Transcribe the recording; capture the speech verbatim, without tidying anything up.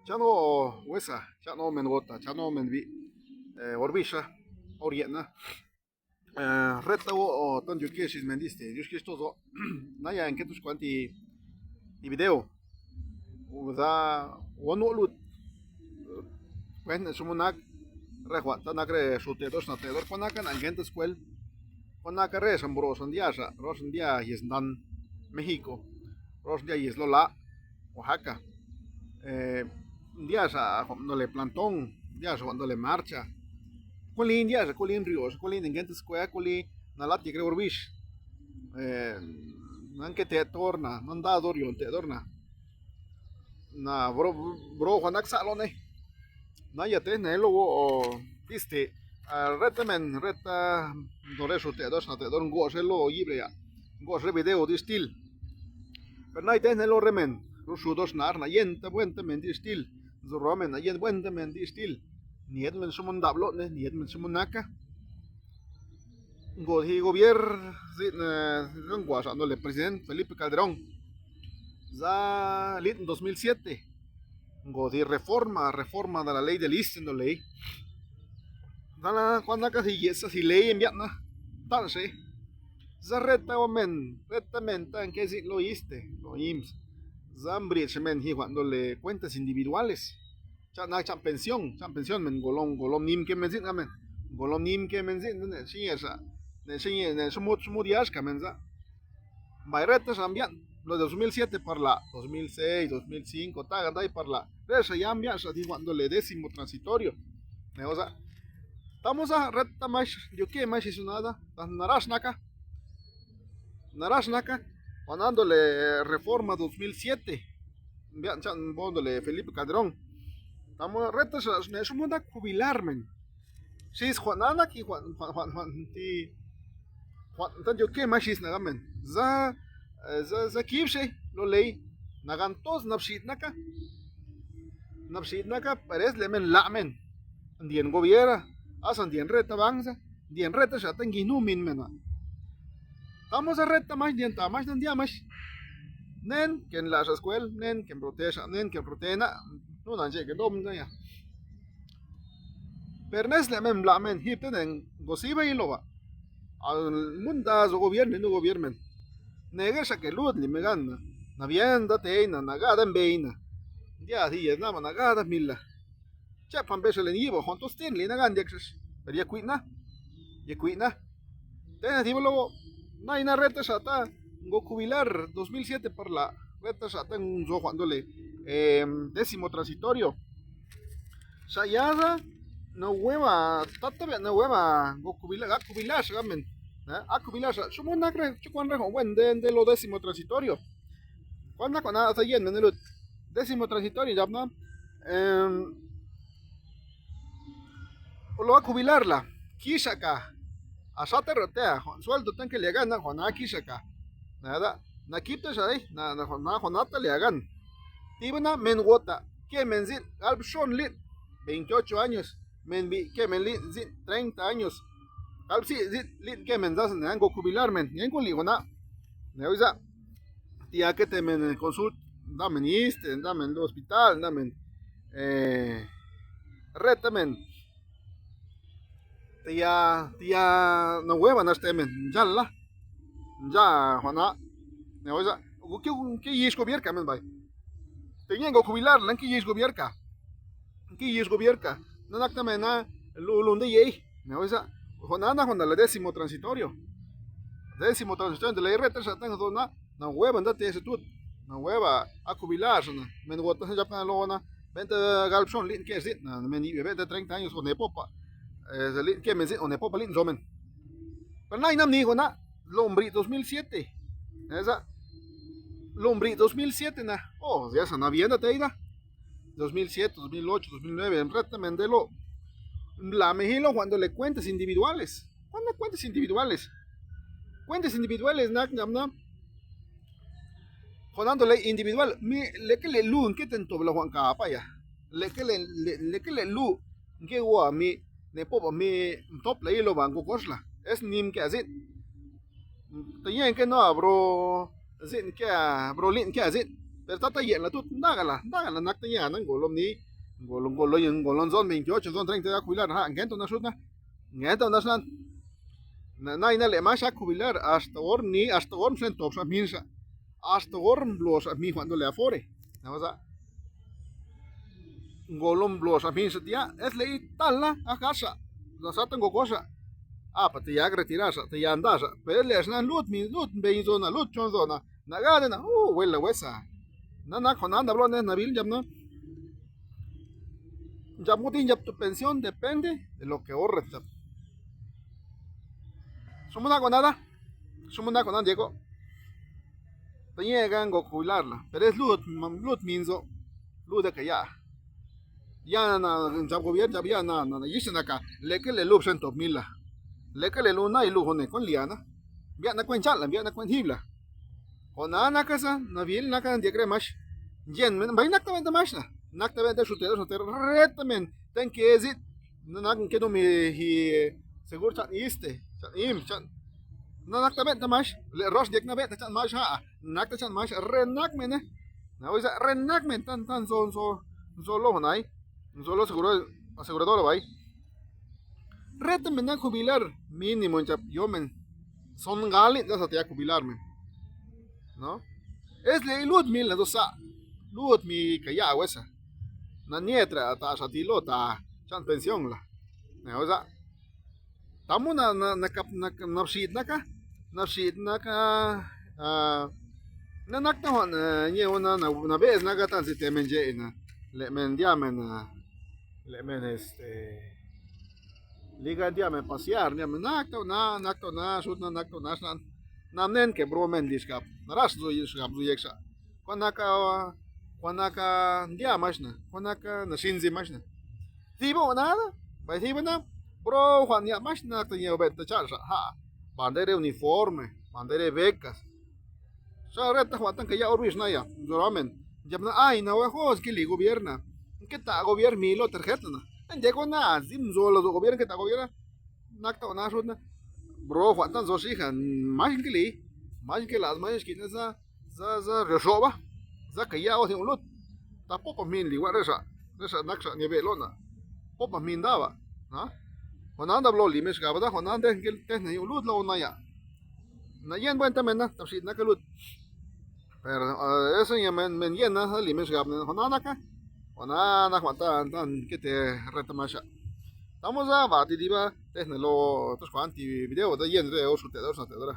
Chanuo huesa, chanuo men gota, chanuo men bi, eh, orbisha, orietna. Eh, reta wo o ton diuque xis men diste, diuxque sto zo. Naya en que tus cuanti i video. Uda wo nuo lut. Pues ne sumo nak re juan ta nak re xute dos na te dor pa naka na gente escuel. Pa naka re san bro san dia sa, ro san dia yes ndan México, ro san dia yes lo la. Oaxaca. Eh, ndiaxa ndole plantón, ndiaxa ndole marcha. Culí ndiaxa, culí nriooxa, culí ningente scuea, culí nalati gre urbish. Eh, nanque te torna, nandado rion te dorna. Na bro, bro Juan Axalone. Naya te ne lo wo, o, viste. Ah, reta men, reta do re xute dos na te dor ngoxe lo yibre ya. Ngoxe video di stil. Pero naitesne lo remen ruxhu dos nar na yenta buenta men di stil. Zurroa men na yen buenta men di stil. Niet men sumo ndab lone, niet men sumo naca. Ngo hi gobier zin, eh, zan guaxa no le president Felipe Calderón. Za lit dos mil siete. Ngo di reforma, reforma de la ley de list no ley. Dana cuando casi yesa si ley en biatna. Tan se. Za reta wa men, reta men tan que zin lo iste, lo ims. Za mbriet men hi cuando le cuentas individuales. Chan na chan pensión, chan pensión men golom, golom nim que men zin amen. Golom nim que men zin ne xiyesa. Ne xiye ne sumut sumut yash ka men za. Mbai reta xa mbiaꞌ lo dos mil siete par la, dos mil seis, dos mil cinco, ta gandai par la. Reta xa ya mbiaꞌ xa di cuando le décimo transitorio. Ne oza. Tamo za reta mash, yo que mash sunada, narash naka. Narash naka. Cuando le reforma dos mil siete. Mbiaꞌ chan bondo le Felipe Calderón. Tamo reta xa ne sumunda jubilar men. Xis juan nana ki juan juan juan juan ti juan tan yo que mash xis naga men. Za, eh, za, za quibxe lo ley. Nagan toz nabxid naka. Nabxid naka pares le men la men. Ndien gobiera. Asa ndien reta banza. Ndien reta xa tan guinu min mena. Tamo za reta mash ndien ta mash nan dia mash. Nen que nlaxa escuel, nen que nprotexa, nen que nprotena. Nu nan che que dom ya. Pernes le men bla men hip te nen gosiba iloba. Al mundazo gobierno no gobierno. Nege xa que lud li me ganna. Na bienda teina, na gada mbeina. Ndia di yesnama na gada mila. Chepa mbexha len yiba juan to sten li na gan diak. Pero ya cuitna. Ya cuitna. Tena tiba lo naina reta xa ta ngo jubilar dos mil siete par la. Reta xa ta nzo juan dole. Em, décimo transitorio. Xa yaza no hueva tata bia no hueva ngo jubilar, ga jubilar xa gamen. Ha jubilar xa chumo nak re chucuan re juan buen de, de lo décimo transitorio. Cuando con nada está yendo en el décimo transitorio ya no. Em, lo va jubilar la quixaca. Asate rotea sueldo tan que le gana con nada quixaca. Nada. Na quita xa na na con nada con nada le hagan. Tibana men wota que men zin galb shon lit veintiocho años. Men bi que men lit zin treinta años. Galb si lit que men zas ne go jubilar men. Yen con li gona. Ne oiza. Tia que te men consult, ndamen iste, ndamen hospital, ndamen, eh, reta men. Tia, tia no hueva na este men, njala. Nja juana. Ne oiza, que, que yish gobierca men bay. Te yen go jubilar, lan que yish gobierca. Que yish gobierca. No nak ta men na lu lunde yei. Ne oiza, juana na juana la décimo transitorio. Décimo transitorio de la reta sa tan zona. Na hueva nda te se tut. Na hueva a jubilar na. Men wota sa japana lona. Benta galpshon lin que sit na men ibe benta treinta años o ne popa. Eh, lin que men sit o ne popa lin zomen. Pero na inam ni juana. Lombri dos mil siete. Esa. Lombri dos mil siete na. Oh, ya sa na vienda te ida. Dos mil siete, dos mil ocho, dos mil nueve, en reta men de lo. La me hilo cuando le cuentas individuales. ¿Cuándo cuentas individuales? Cuentas individuales nak ñamna. Jonando ley individual, mi leke le lu que te ntobla juan capa ya. Leke le, leke le lu que gua mi ne poba mi ntopla ilo banco cosla. Es nim que azin. Te yen que no abro zin que abro lin que azin. Pero tata yeeꞌ la tut ndagala ndagala nac ta ñaana ngolo ni, ngolo ngolo ngolo nzon veintiocho nzon treinta ya cubilar ha ngento na xutna. Ngento na xnan. Naina le maxa cubilar hasta or ni hasta or mxen topxa minxa. Hasta or mbloxa mi juando le afore. Nawaza ngolo mbloxa minxa tia es le itala acaxa. Zasata ngocoxa. Apa te yag retiraxa te yandaxa pero le xnan lut mi lut mbeñzona lut chonzona. Nagade na uh wela wesa. Nanaco nanda blo ne nabil njab na. Njab guti njab tu pensión depende de lo que ahorres. Sumu naco nada. Sumu naco nan Diego. Tañega ngo cubilar la pero es lut lut minzo. Lut de cayaa. Ya na njab gobierno njab ya na na yisa naca. Leque le lub xentop mila. Leque le lu na ilujo ne con liana. Biaꞌ na cuen chaꞌla biaꞌ na cuen jibla. Jona naca sa nabil naca ndiaꞌ grë mash. Ngién men bay nac ta ben ta mash na. Nac ta ben ta xuteru xuteru reta men ten quezit. Nac que dumi hi segur chan iste chan im chan. Nac ta ben ta mash le rosh ndiac na ben ta chan mash ha. Nac ta chan mash renac men ne. Na wisa renac men tan tan zo zo zo lo jonai. Zo lo seguro aseguradora bay. Reta men na cubilar mínimo nchap yomen. Son ngali da satia cubilar men. No. Es le lut mil na do sa. Lut mi cayaa wesa. Na nietra ta sa ti lo ta chan pensión la. Ne wasa. Tamu na na na cap na na bxit na ca. Na bxit na ca. Ah, na nac ta juan ñeuna na na bees na gatan si te men dxeena. Le men dia men na. Le men este. Liga ndiame pasiar ndiame nacto na nacto na xut na nacto na xnan. Nam nen que bro men di xgab naras zu xgab zu yecsa. Cuanaca cuanaca ndia mashna cuanaca naxhinzi mashna. Zibo nada. Bay zibo na. Bro juan ya mashna ta ñeu benta chalsa ha. Bandere uniforme bandere becas. Xa reta juan tan cayaꞌ orbix naya. Zuramen. Jabna ay na hua jos que li gobierna. Que ta gobierno mi lo tarjeta na. Ndiego na zim zola zo gobierno que ta gobierno. Nac ta na xut na. Bro juan tan zo xijan. Más que li. Más que las más que na za za za rioxoba. Za cayaꞌ sin lut. Ta popa min li wa resa. Resa nac sa ñebe lona. Popa min daba. Ha. Juan nanda blo li mes gaba da juan nanda ngel tejna lut lo naya. Na yen buen ta men na ta xit na ka lut. Pero eso ya men men yen na li mes gaba na juan nanda ka. Juan nanda juan ta tan que te reta masha. Tamo za ba ti diba tejna lo tus cuanti video da yen re o su te da su te da.